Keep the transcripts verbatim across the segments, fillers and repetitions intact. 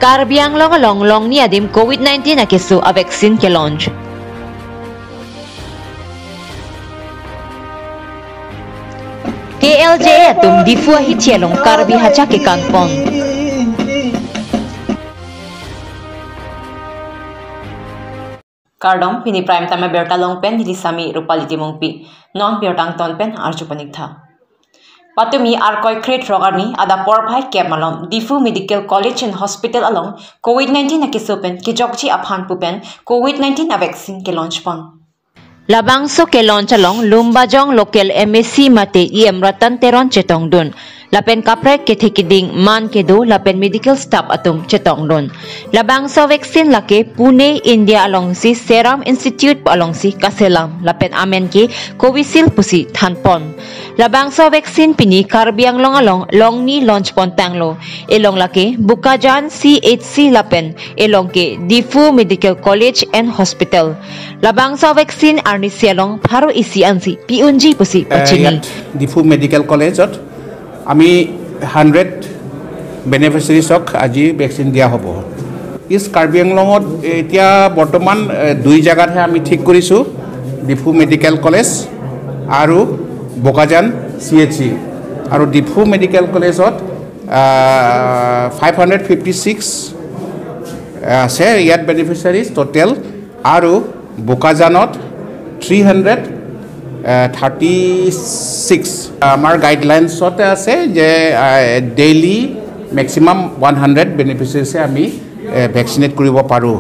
Karbi Anglong along longni adim covid nineteen akeso a vaccine ke launch. K L J A atum Diphu ahithi along Karbi hacha kekan pon. Kardom, pini prime time abirta along pen neli Sami Rupali Timungpi. Non birta angton pen arju panik tha. Patumi Arkoi krethrok arni adap porphai kep malom Diphu Medical College and Hospital along covid nineteen akeso pen kejokji aphan pu pen covid nineteen a vaccine ke launch pon. Labangso ke launch along Lumbajong local M A C mate E M Ratan Teron chetongdun. Lapen kaprek kethe kiding man kedo lapen medical staff atum chetongdun. Labangso vaccine lake Pune, India alongsi Serum Institute alongsi kaselam lapen amen ke Covishield pusi thanpon. Labangso vaccine pini Karbi Anglong along longni launch pon tanglo. Elong lake Bokajan C H C lapen elong ke Diphu Medical College and Hospital. Labangso vaccine arnisi along pharo isi ansi pi unji pusi Eh, pachini. Yaat Diphu Medical Collegeত আমি হাণ্ড্ৰেড বেনিফিচিয়াৰিজক আজি ভেকচিন দিয়া হ'ব। ইষ্ট কাৰ্বি আংলঙত এতিয়া বৰ্তমান, এ, দুই জাগাতহে আমি ঠিক কৰিছোঁ, ডিফু মেডিকেল কলেজ আৰু বোকাজান চি এইচ চি। আৰু ডিফু মেডিকেল কলেজত, আ, ফাইভ হাণ্ড্ৰেড ফিফটি ছিক্স আছে ইয়াত বেনিফিচিয়াৰিজ টোটেল, আৰু বোকাজানত থ্ৰী হাণ্ড্ৰেড থাৰ্টি ছিক্স। আমাৰ গাইডলাইনছতে আছে যে, আ, ডেইলি মেক্সিমাম ওৱান হাণ্ড্ৰেড বেনিফিচিয়াৰিজে আমি, এ, ভেকচিনেট কৰিব পাৰোঁ।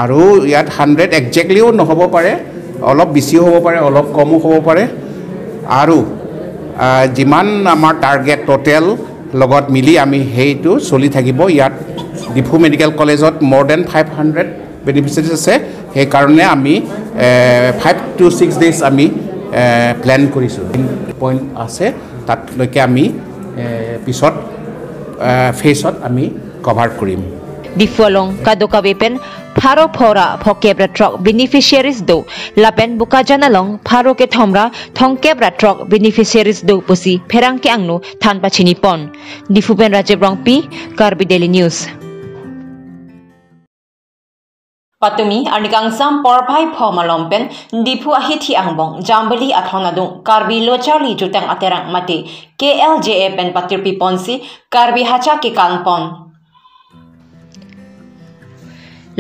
আৰু ইয়াত হাণ্ড্ৰেড একজেক্টলিও নহ'ব পাৰে, অলপ বেছিও হ'ব পাৰে, অলপ কমো হ'ব পাৰে। আৰু, আ, যিমান আমাৰ টাৰ্গেট টোটেল লগত মিলি আমি সেইটো চলি থাকিব। ইয়াত ডিফু মেডিকেল কলেজত more than five hundred beneficiaries আছে, সেইকাৰণে আমি, এ, ফাইভ টু ছিক্স ডেইজ আমি, এ, প্লেন কৰিছোঁ। পইণ্ট আছে, তাতলৈকে আমি, এ, পিছত, এ, ফেজত আমি কভাৰ কৰিম। Diphu along kadokave pen pharo phora phokep ra throk beneficiaries do, lapen Bokajan along pharo kethom ra thomkep ra throk beneficiaries do pusi pherangke angno than pachini pon. Diphu pen Rajiv Rongpi, Karbi Daily News. Patumi arni kangsam porphai pho malom pen Diphu ahithi angbong Jambili athon adung Karbi Locharli Jutang Aterang mate K L J A pen patirpi ponsi Karbi hacha kekan pon.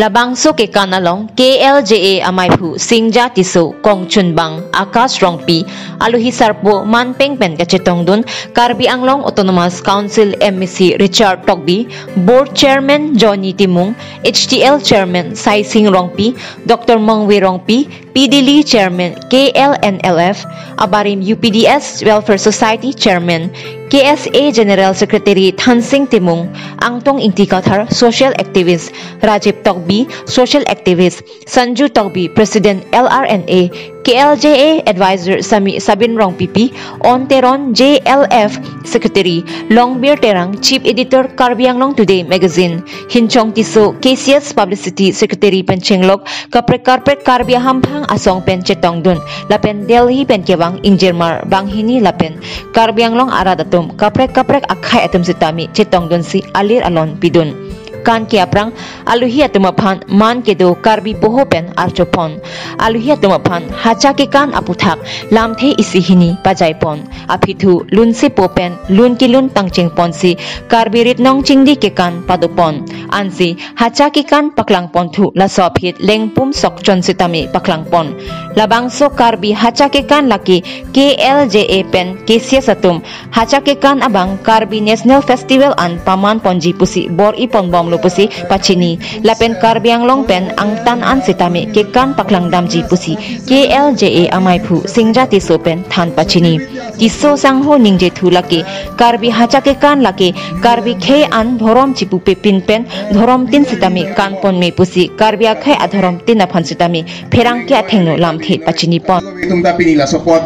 Labangso kekan along K L J A amaiphu Singja Tisso, kongchunbang Akash Rongpi, alohi sarpo manpeng pen kachetongdun Karbi Anglong Autonomous Council M A C Richard Tokbi, Board Chairman Johnny Timung, H T L Chairman Saising Rongpi, Doctor Mongve Rongpi, P D L E Chairman K L N L F, abarim U P D S Welfare Society Chairman, K S A General Secretary Thansing Timung, Angtong Ingti Kathar, Social Activist, Rajiv Tokbi, Social Activist, Sanju Tokbi, President L R N A, K L J A Advisor Sami Sabin Rongpipi, On Teron, J L F Secretary, Longbir Terang, Chief Editor Karbi Anglong Today Magazine, Hinchong Tisso, K C S Publicity Secretary pen chenglok, kaprek kaprek Karbi ahamphang asong pen chetongdun, lapen Delhi pen kevang ingjirmar banghini lapen Karbi Anglong arat atum kaprek kaprek akhei atum sitame chetongdunsi alir alon pidun. Kan ke aphrang alohi atum aphan man kedo Karbi boho pen archopon. Alohi atum aphan hacha kekan aputhak lamthe isi hini pajaipon. Aphi thu lunsepo pen lun kelun tangcheng ponsi Karbi rit nong chingdi kekan padopon. Ansi hacha kekan paklang pon thu laso aphi lengpum sokchon sitame paklang pon. Labangso Karbi hacha kekan lake K L J A pen K C S atum hacha kekan abang Karbi National Festival an paman ponji pusi bor-i ponbomlo pusi pachini. Lapen Karbi Anglong pen angtan an sitame kekan paklang damji pusi K L J A amaiphu Singja Tisso pen than pachini. Tisso sangho ningje thu lake Karbi hacha kekan lake Karbi khei an dhorom chipupe pin pen dhorom tin sitame kan pon me pusi Karbi akhei adhorom tin aphan sitame pherangke athengno lamthe pachini pon. Itum ta pini laso apot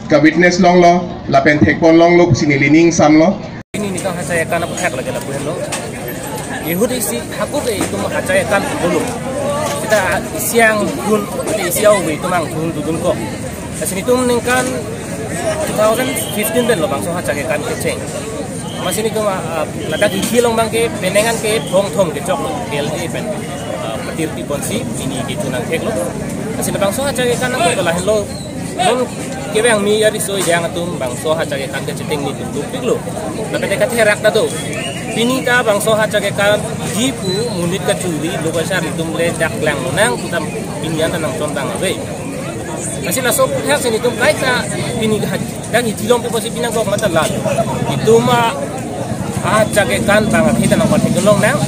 ka-witness longlo, lapen thekpon longlo pusi neli ning samlo. Pini neli kang hacha kekan aputhak lake lapu henlo. Ahut isi hako ke itum hacha kekan dolo. Seta isi angdun, isi awi itum angdun dodun kok. Lasi nelitum ningkan two thousand fifteen pen labangso hacha kekan kecheng. Amatsi nelitum, ah, ah, ladak hithi along abang ke penang an ke phongthom kechok lo, K L T A pen, ah, patir pi ponsi pini ke chunang thek lo. Lasi labangso ahacha kekan nangkok ke lahenlo. Non kevang mi ariso ejang atum bangso ahacha kekan kacheteng nelitum dukpik lo. Lapen katherak ta do. Pini ta bangso ahacha kekan ji pu monit kachuri lo kachar itum le dak lang nang pu ta pini an ta nangchon tang ave. Lasi laso aphuthak si nelitum kaita pini ha-, dak hithi along pi ponsi pi nangkok mata lal. Itum a, ahacha kekan abang akhita nangpathek lonang.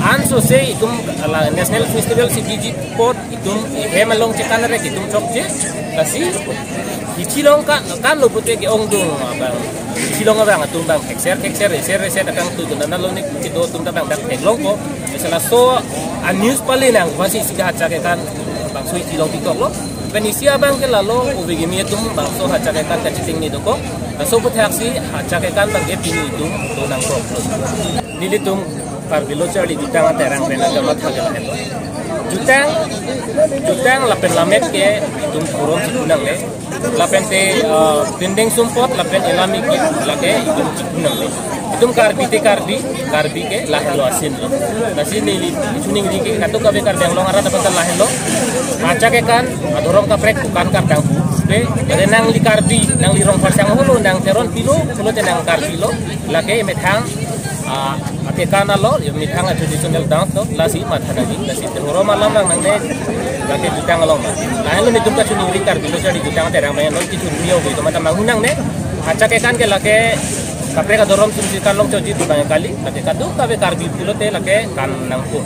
Ansose itum la National Festival si diji apot itum hem along chekan rek itum chokche. Lasi hithi along kan, kan lo pute ke-ongdung abang. Hithi along abang atum abang thekser thekser reser reser akangtui tu nana lo ni kedo atum ta abang dak theklong ko. Lasi laso a-news pale nang amatsi isi ahacha kekan bangso hithi along pikok lo. Pen isi abang ke lalo ove kimi atum bangso ahacha kekan kacheteng ni dokok. Laso aphuthak si ahacha kekan abang ke pini itum do nangkok lo. Nelitum Karbi lo charli jutang aterang pen aja matha ke lahenlo. Jutang, jutang lapen lammet ke itum korom chipu nangle. Lapen te, eh, pindeng sumpot lapen elam ikip lake itum chipu nangle. Itum Karbi te Karbi, Karbi ke lahenlo asin lo. Lasi neli chuningri ke kadokave Karbi Anglong arat aphan ta lahenlo. Ahacha kekan, adhorom kaprek bukan kardang pu. Pe, ere nangli Karbi, nangli Rongpharsang holo, nang Teron pilo, pulote nang Karbi lo. Lake methang, ah, akekan alo, yo methang a-traditional dance lo, lasi matha nangji, lasi adhorom alam lang nangne, lake jutang along ma. Lahenlo nelitum kachuningri Karbi lo charli jutang aterang abang lo kechun mio gitu mata manghun nangne. Ahacha kekan ke lake kaprek adhorom sumsi kan long choji tu abang kali, lake kadokave Karbi pulote lake kan nangpo.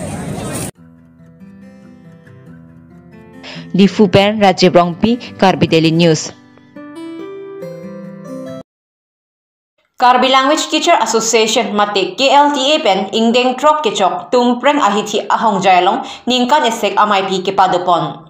Diphu pen Rajiv Rongpi, Karbi Daily News. Karbi Language Teacher Association mate K L T A pen ingdeng throk kechok Tumpreng ahithi ahongjai along ningkan esek amaipi kepadopon.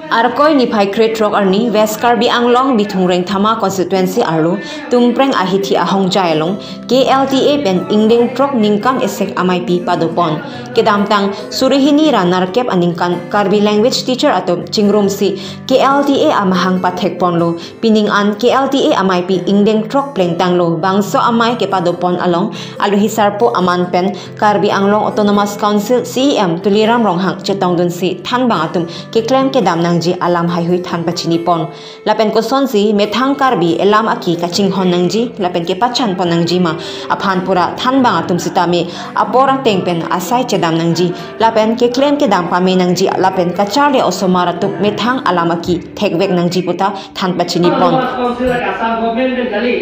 Arkoi niphai krethrok arni West Karbi Anglong Bithung Rengthama constituency arlo Tumpreng ahithi ahongjai along K L T A pen ingdeng throk ningkan esek amaipi padopon. Kedamtang suri hini ra nerkep aningkan Karbi Language Teacher atum chingrumsi K L T A amahang pathekponlo. Pining an K L T A amaipi ingdeng throk plengtanglo. Bangso amai kepadopon along alohi sarpo aman pen Karbi Anglong Autonomous Council C E M Tuliram Ronghang chetongdunsi thanbang atum keklem kedam nangji alam haihui than pachinipon. Lapen kosonsi methang Karbi elam aki kachinghon nangji lapen kepachanpon nangji ma aphan pura thanbang atum sitame apor ateng pen asai chedam nangji lapen keklem kedam pame nangji lapen kacharli osomar atum methang alam aki thekvek nangji puta than pachinipon. Autonomous Council ka Assam government pen kali.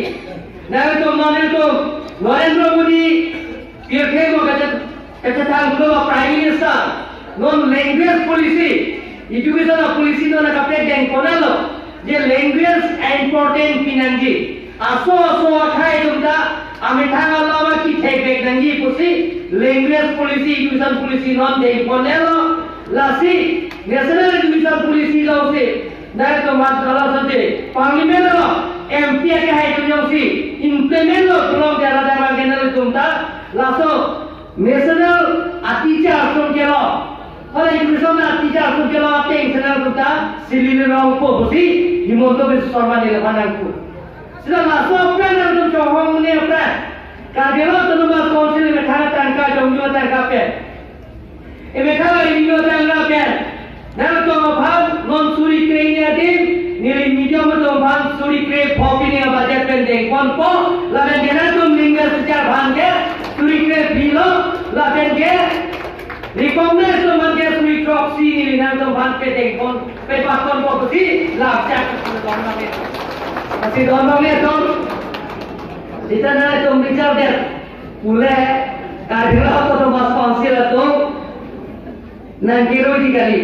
Nangtum, nangtum, Narendra Modi, pirthe mo kacha-, kachatang lo Prime Minister, non language policy, education policy non kaprek dengponlo, je language important pinangji. Aso aso akhai atum ta, amethang alam aki thekvek nangji pusi, language policy, education policy non dengponlo, lasi, National Education Policy lo si, nangtum mat kala sate, Parliament lo, M P akehai atum jongsi, implement lo, pulote ladak abang ke nangtum ta, laso, national a-teacher atum kelo. Hala education a-teacher atum kelo, ateng si nangtum ta, silili rongpo pusi, Himanta Biswa Sarma neli aphan nangpu. Sita laso apran nangtum chonghong ne apran. Karbi Anglong Autonomous Council methang tangka jongjo tangka pen. Emethang a-revenue tangka pen. Nangtum aphan non suri kre-hini adim, neli medium atum aphan suri krepho pini a-budget pen dengponpo, lapen ke nangtum language teacher aphan ke suri krephli lo, lapen ke recognize atum aphan ke suri throksi neli nangtum aphan pedengpon, pepaponpo pusi, lajak. Pasi don bang atum. Sita nangtum bichar det. Pule, Karbi Anglong Autonomous Council atum nangkeroiji kali.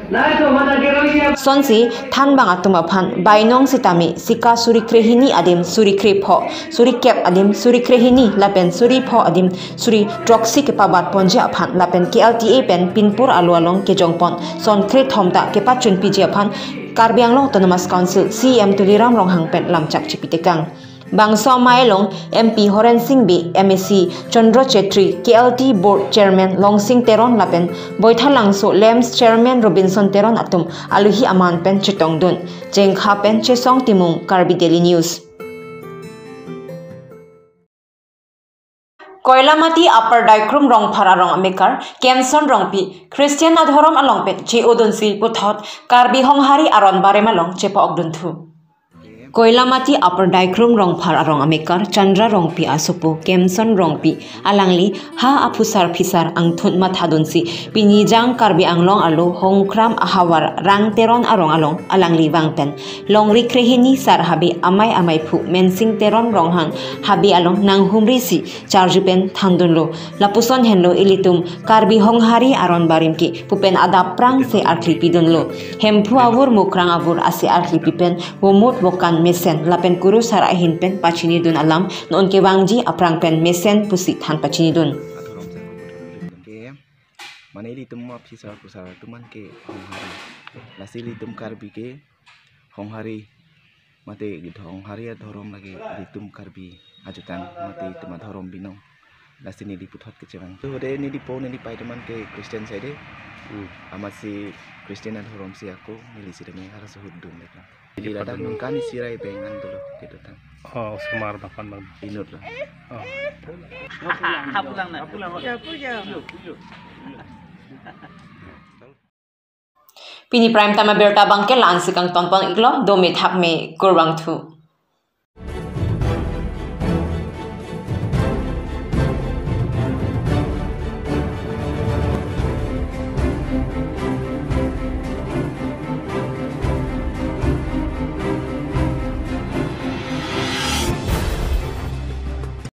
Nangtum ma nangkeroiji. Sonsi thanbang atum aphan bainong sitame sika suri krehini adim suri krepho, suri kep adim suri krehini lapen suri pho adim suri throksi kepabatponji aphan lapen K L T A pen pinpur alo along kejongpon son krethom ta kepachunpiji aphan Karbi Anglong Autonomous Council C E M Tuliram Ronghang pen lamchak chipitekang. Bangso amei along M P Horen Sing Bey, M A C Chandra Chetri, K L T Board Chairman Longsing Teron lapen Boithalangso LAMPS Chairman Robinson Teron atum alohi aman pen chetongdun. Jengkha pen Chesong Timung, Karbi Daily News. Koilamati Upper Daikrum Rongphar arong amekar Kemson Rongpi Christian adhorom along pen che-odunsi puthot Karbi Honghari aron barim along chepa-okdunthu. Koilamati Upper Daikrum Rongphar arong amekar Chandra Rongpi asopo Kemson Rongpi alangli ha aphusar phisar angthun mathadunsi pini jang Karbi Anglong arlo Hongkram ahavar Rang Teron arong along alangli vang pen longri krehini sar habe amei ameiphu Mensing Teron Ronghang habe along nanghumrisi charju pen thandunlo. Lapuson henlo ilitum Karbi Honghari aron barim ke pu pen adap prangse arkli pidunlo. Hemphu avur mukrang avur ase arkli pi pen vomut vokan mesen lapen kurusar ahin pen pachinidun alam non kevangji aphrang pen mesen pusi than pachinidun. Ke mane ilitum aphi sar pusar atuman ke Honghari. Lasi ilitum Karbi ke Honghari mate Honghari adhorom lake ilitum Karbi ajutan mate itum adhorom binong. Lasi neli puthot kechevang. Tu hode neli po neli pai teman ke Christian side. Amatsi Christian adhorom si ako neli sida me harus hudun deka. Neli ladak nungkan isi rai bengan dulu gitu tan. Oh, osomar bangphan bang. Inut lah. Oh. Pini prime time abirta abangke la-ansi kangtonpon-iklo, dome thakme, kurvangthu.